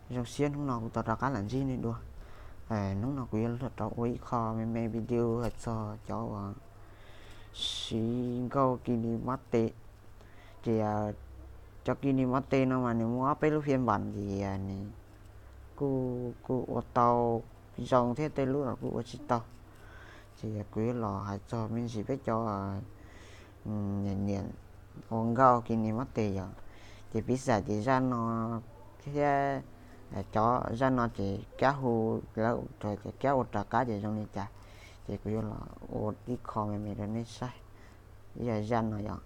Zoo siab hnub no kuv tau rov qab los ntsib nej dua. Hnub no kuv yuav rov ua ib qho me me video hais txog cov uas siv nkauj KineMaster. Ces cov KineMaster no mas nws muaj ob peb lub phiên bản ces nws kuj kuj ua tau zoo thiab, tej lub los kuj ua tsis tau. Ces kuv yuav los hais txog me ntsis peb cov niam niam ua nkauj KineMaster yom. Ces piv xam tias zaj no thiab cov zaj no ces kab hu lawv tias kab ua rov qab ces zoo li cas. Ces kuv yuav los ua ib qho me me rau nej saib, ib yam zaj no yom.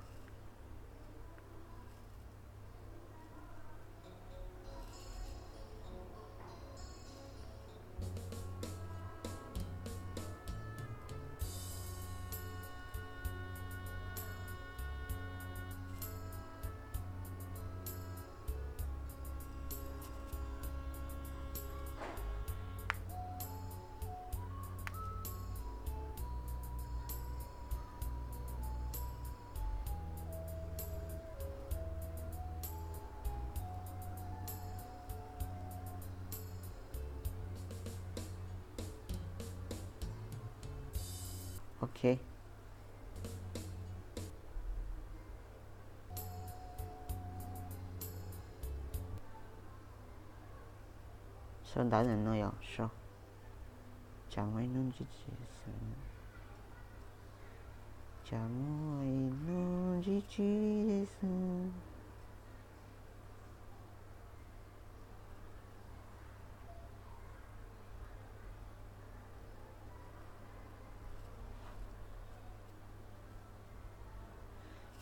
Ok. Sau ntawv ntawm no yom, sau. Tsam muaj ib hnub ntsib tsis xwb. Tsam muaj ib hnub ntsib tsis xwb.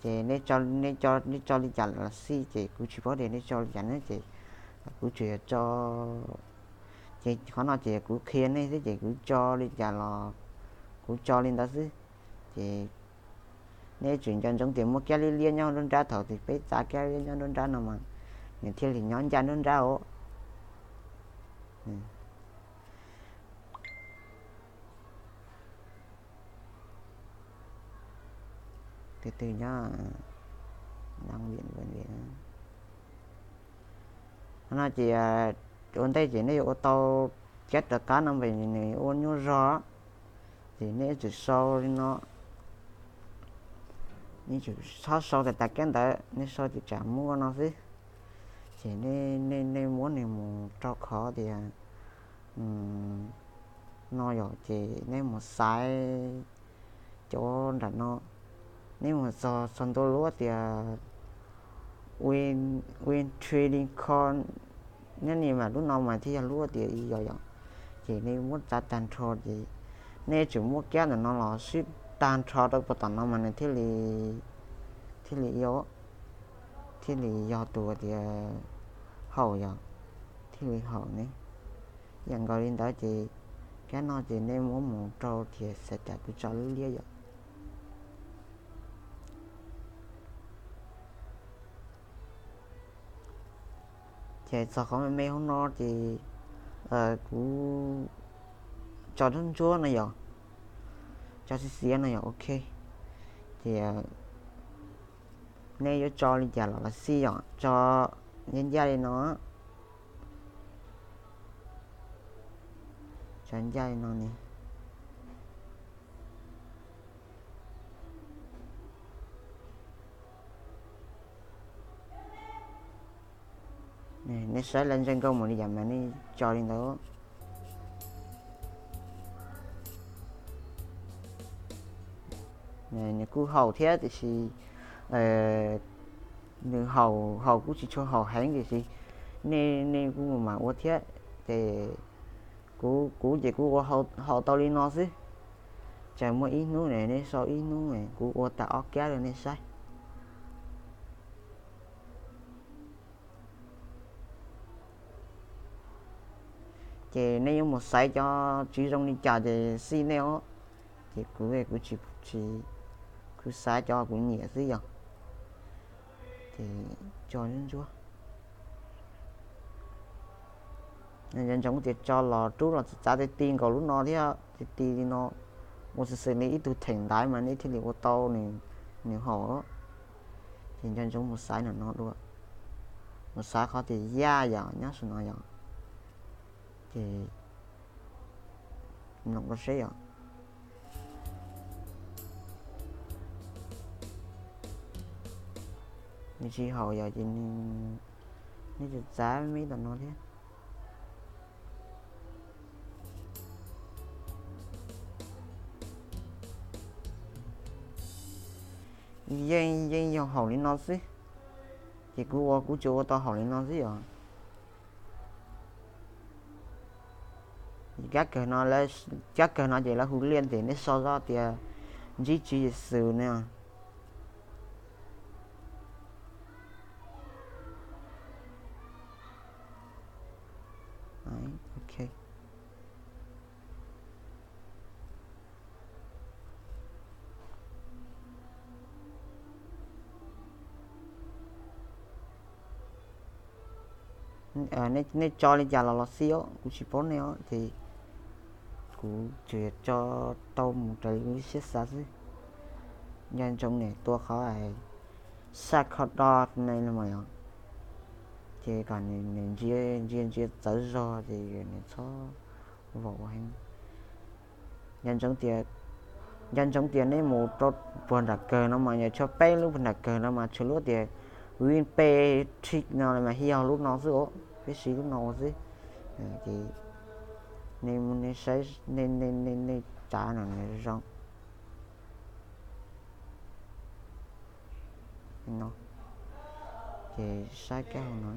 Ces nej tso li cas los xij, ces kuv tsis paub tias nej tso li cas na, ces kuv tsuas yog tso, ces qhov no ces kuv qhia nej xwb, ces kuv tso li cas los kuv tso li ntawd xwb. Ces nej tsuas nco ntsoov tias muaj kab liab liab nyob nruab nrab, thaum twg peb txav kab liab nyob nruab nrab no mas nws thiaj li nyob ncaj nruab nrab os. Tus twg nyob, no ces ua ntej ces nej yuav ua tau kab rov qab no mas nws ua nyuaj zog, ces nej yuav tsum sau li no. Nej tsum txhob sau tas tas kab ntawd, nej sau tias tsam muaj no xwb. Ces nej muab nws mus rau qhov tias no yom, ces nej mus xaiv cov nram no, nej mus txog txog ntua lub tias Win Trading Call, nyob ni mas lub no mas thiaj yog lub tias ib yom yom. Ces nej muab txav tag nrho ces nej yuav tsum muab kab ntawm no los swb tag nrho rau puag tom no mas nws thiaj li, thiaj li ib, thiaj li yog tus tias haum yom, thiaj li haum ne. Yam nkaus li ntawd ces kab no ces nej muab mus rau tias xav cas kuv tso lub liab yom. Ces txog qhov me me hauv no ces kuv tso ntsuab ntsuab no yom, tso xiav xiav no yom, ok. Ces nej yuav tso li cas los los xij yom, tso ncaj ncaj li no, tso ncaj li no ne. Nej saib lawv ntse nkauj mus li cas mas nej tso li ntawd. Nws kuj haum thiab tiam sis nws haum haum kuj tsis tshua haum heev tiam sis nej nej kuj mam ua thiab. Ces kuv kuv ces kuv ua haum tau li no xwb. Ces muaj ib hnub ne nej sau ib hnub, kuv ua tag ob kab rau nej saib. Ces nej yuav mus xaiv cov tsis zoo li cas ces xij nej os. Ces kuv kuv tsis, kuv xaiv cov kuv nyiam xwb yom. Ces tso ntsuab ntsuab. Nco ntsoov tias tso los rub los txav txav ti ti nkaus lub no thiab ti ti li no, ua xwm xwm li ib tug theem ntaiv mas nej thiaj li ua tau nws haum. Ces nco ntsoov mus xaiv no no dua, mus xaiv qhov tias yaj yom, nyob saum no yom. Ces mloog rau seb yom. Nws tsis haum yom, ces nws, nws txav txav me tom no thiab. Yeej, yeej yog haum li no xwb. Ces kuv ua kuv tsuas ua tau haum li no xwb yom. Kab kawg no, kab kawg no ces lawv hu liaj ntes, nej sau zoj tias ntsib Tswv Yexus ne. Ok. Nej tso li cas los los xij os, kuv tsis paub nej os, ces kuv tsuas yog tso tau mus raws li lub siab xav xwb. Nco ntsoov niam tua qhov saj kho do ne los mas yog, ces kom nws ntsia ntsia ntsia txawv zog ces nws txhob vaum heev. Nco ntsoov tias, nco ntsoov tias nej mus rau puag nram kawg no mas yog tshuav peb lub puag nram kawg no mas tshuav lub tias win pay trick no mas yog lub no xwb os, peb siv lub no ua xwb. Ces nej mus nej saib, nej tsav no nws zoo no, ces saib kab hauv no.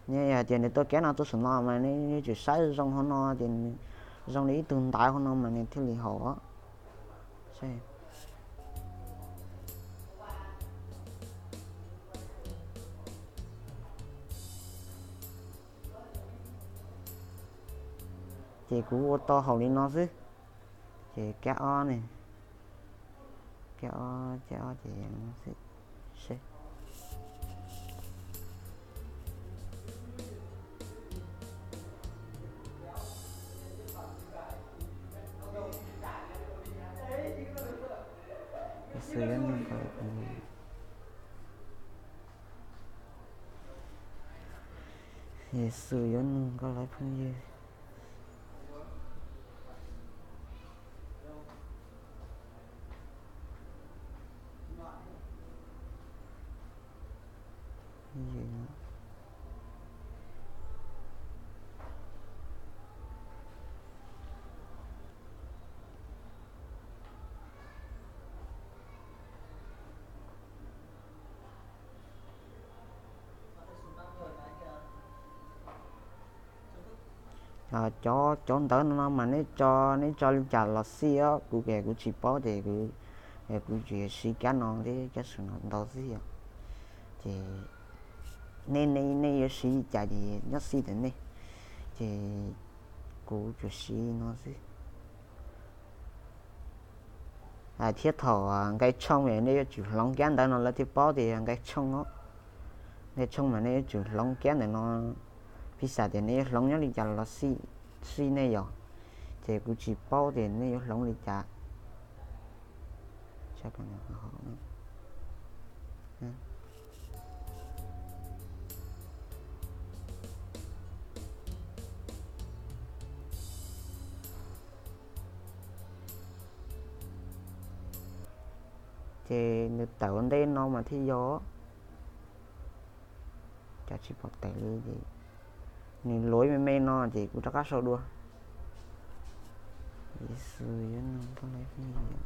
Yog tias nws tuaj kab no tuaj saum no mas nej yuav tsum saib zoo hauv no ces nws zoo li ib tug ntaiv hauv no mas nws thiaj li haum. Ces kuv ua tau haum li no xwb. Ces kab ob ne, kab ob, kab ob ces seb. Yexus yuav nug koj lawv phooj ywg. Yexus yuav nug koj lawv phooj ywg. Cov, cov ntawv no no mas neb tso, neb tso li cas los xij os, kuv kuv tsis paub ces kuv, kuv tsuas yog siv kab no thiab kab saum no ntau xwb os. Ces nej, nej yuav siv li cas ces nyob xij ntawm nej, ces kuv tsuas siv no xwb. Thiab thaum nqe tshooj nej yuav tsum hloov kab ntawv no lawv thiaj paub tias yog nqe tshooj os. Nqe tshooj mas nej yuav tsum hloov kab ntawm no, piv xam tias nej yuav hloov nyob li cas los xij nej yom. Ces kuv tsis paub tias nej yuav hloov li cas. Ces nws tawm ua ntej no mas thiaj yog. Cov tsis pom tawm li ces nws luav me me no ces kuv rov qab sau dua. Yexus yuav nug koj lawv phooj ywg.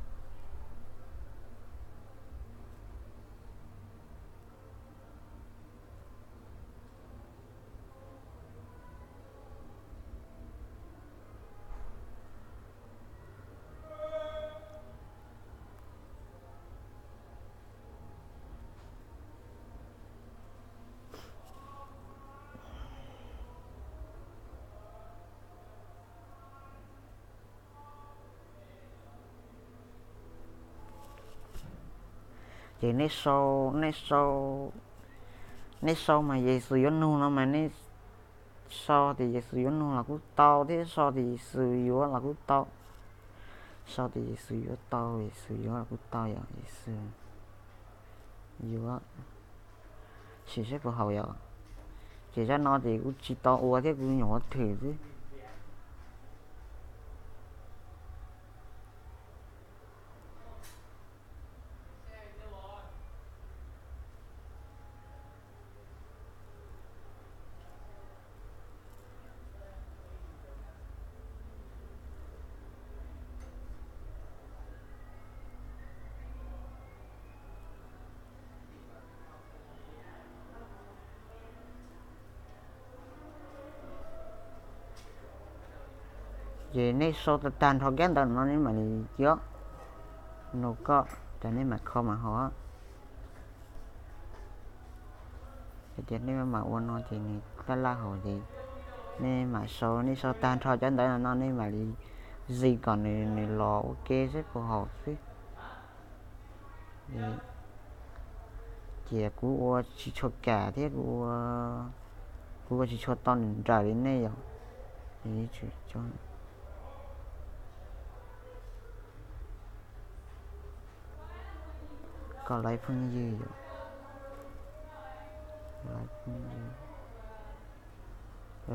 Ces nej sau, nej sau, nej sau mas Yexus yuav nug no mas nej sau tias Yexus yuav nug los kuj tau thiab, sau tias Yexus yuav los kuj tau. Sau tias Yexus yuav tau, Yexus yuav los kuj tau yom, Yexus yuav. Sim seb puas haum yom. Ces zaj no ces kuv tsis tau ua thiab, kuv nyuam qhuav thwm xwb. Ces nej sau tag nrho kab ntawv no nej mam li cia no koj, ces nej mam kho mam haus. Hais tias nej mam ua no ces nws laj laj haus ces nej mam sau, nej sau tag nrho cov ntawv no nej mam li zis kom nws los ua ke seb puas haum xwb. Ces kuv ua tsis tshua kam thiab, kuv ua tsis tshua tau nws nrawm li nej yom. Koj laiv phooj ywg yom, laiv phooj ywg,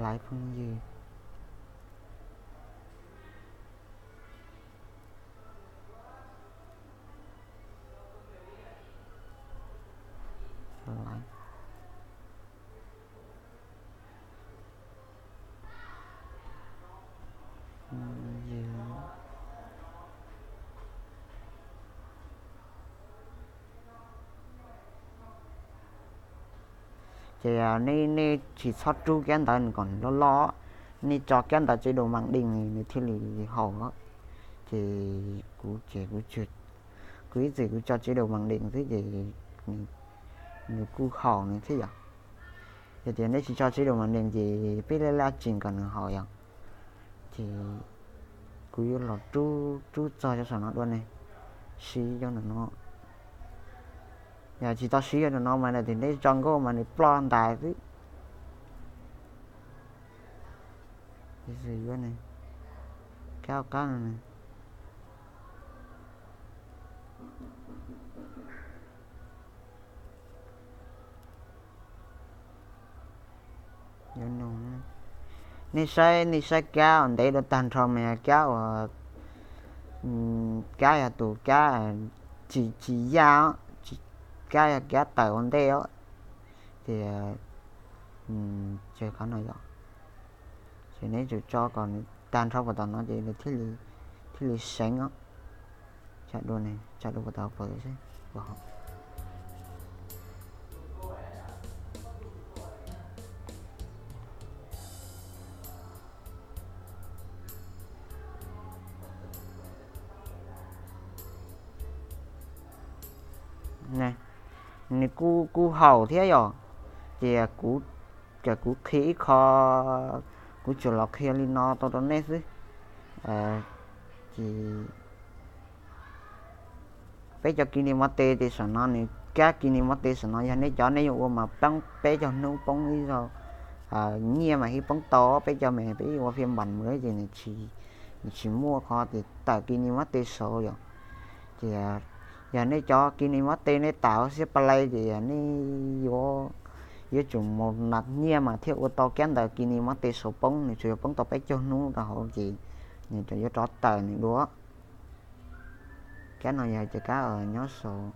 laiv phooj ywg. Ces nej, nej tsis txhob rub kab ntawv nws kom nws loj loj, nej tso kab ntawv chế độ mặc định nws thiaj li haum. Ces kuv ces kuv, kuv ib txwm kuv tso chế độ mặc định xwb ces nws kuj haum nws thiab yom. Yog tias nej tsis tso chế độ mặc định ces peb laj laj tsim kom nws haum yom. Ces kuv yuav los rub, rub txog cov saum no dua ne, siv cov ntawm no. Yog tsis tau siv cov ntawm no mas nws tias neb tso nkauj mas nws ploj ntais xwb. Kab qab no, nej saib, nej saib kab uas ntev dua tag nrho mas yog kab uas, kab yog tus kab tsis, tsis yaj, kab yog kab tawm ua ntej os. Ces, ces qhov no yog, ces neb tsum tso kom nws tag nrho puas tom no ces nws thiaj li seev os. Tsam dua ne, tsam dua puas tau pawv seb puas haum. Nws kuj, kuj haum thiab yom. Ces kuv, ces kuv qhia ib qho, kuv tsuas los qhia li no tau rau nej xwb. Ces peb cov kis nis mov tes ces saum no nws, kab kis nis mov tes saum no yog nej cov nej yuav ua mas poob peb caug hnub, poob ib zaug, nyiaj mas ib poob tau peb caug me, peb ua phiaj npas mus ces nws tsis muaj qhov tias tawm kis nis mov tes saud yom. Ces yog nej cov kis nis mov tes nej tawm xiab pa lais ces nej yuav, yuav tsum mus nab nyiaj mas thiaj ua tau kab ntawv kis nis mov tes saud poob, nws tsuas yuav poob tau peb caug hnub rau hauv ces nws yuav rov tawm nws dua. Kab no yog cov kab nyob saud,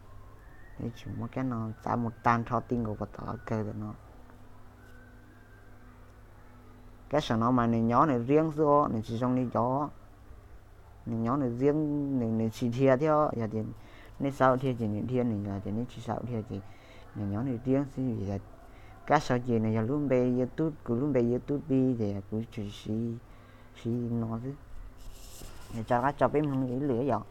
nej tsum muab kab no txav mus tag nrho ti nkaus puas tom kawg ntawm no. Kab saum no mas nws nyob nws riab xwb os, nws tsis zoo li cov, nws nyob nws riab, nws tsis dhia thiab. Yog tias nej xav dhia ces nws dhia, nws yog tias nej tsis xav dhia ces nws nyob nws riab xwb. Vim kab saud ces nws yog lub npe YouTube, kuv lub npe YouTube pi ces kuv tsuas siv, siv no xwb. Tso qab tso peb mloog ib lwm yom.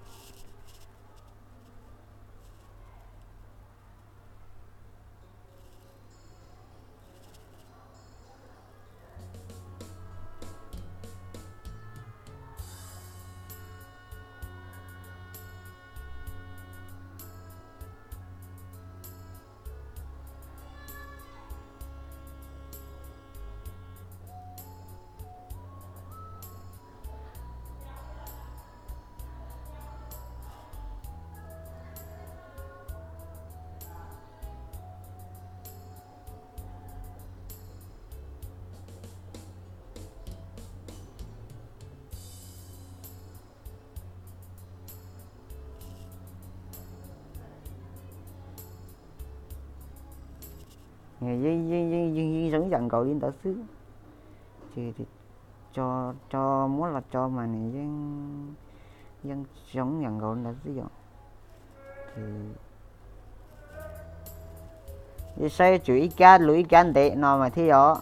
Yeej yeej yeej yeej zoo yam nkaus li ntawd xwb. Ces tso, tso muab los tso mas nws yeej zoo yam nkaus li ntawd xwb yom. Ces saib tsum ib kab lus ib kab ntev no mas thiaj yog.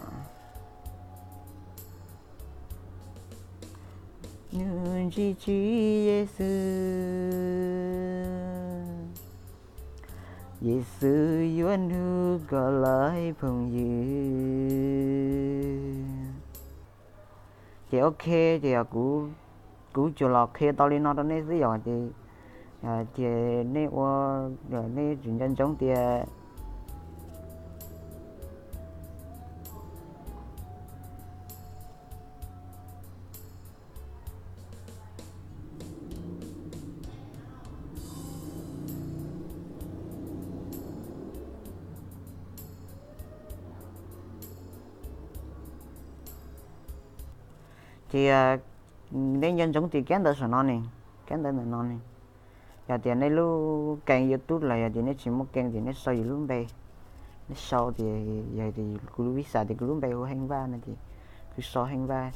Nws ntsib tswv Yexus, Yexus yuav nug koj lawm phooj ywg. Ces ok, ces yog kuv, kuv tsuas los qhia tau li no rau nej xwb yom. Ces ces nej ua, nej tsis nco ntsoov tias Ces nej nco ntsoov tias kab ntawv saum no ne, kab ntawv ntawm no ne, yog tias nej lub kees YouTube los yog tias nej tsis muaj kees ces nej sau yus lub npe. Nej sau tias yog tias kuv lub vis xav tias kuv lub npe hu Heej Vaj no ces kuv sau Heej Vaj.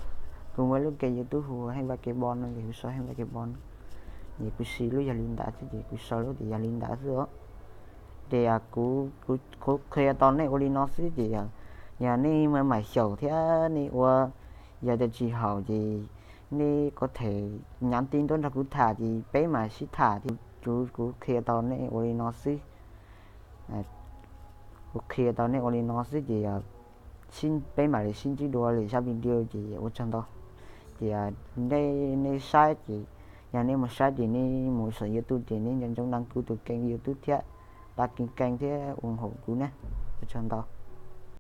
Kuv muaj lub kees YouTube hu Heej Vaj Kev Bo no ces kuv sau Heej Vaj Kev Bo no. Ces kuv siv lub yog li ntawd xwb ces kuv sau lub tias yog li ntawd xwb os. Ces kuv, kuv qhia tau nej ua li no xwb ces yog, yog nej mam xyaum thiab nej ua, yog tias tsis haum ces nej có thể nhắn tin tuaj nrog kuv tham ces peb mam sib tham thiab. Kuv, kuv qhia tau nej ua li no xwb. Kuv qhia tau nej ua li no xwb ces peb mam li sib ntsib dua lwm zaj video ces ua tsaug ntau. Ces nej, nej saib ces, yog nej mus saib ces nej mus saum YouTube ces nej nco ntsoov đăng ký tus kênh YouTube thiab, đăng ký kênh thiab ủng hộ kuv na. Ua tsaug ntau.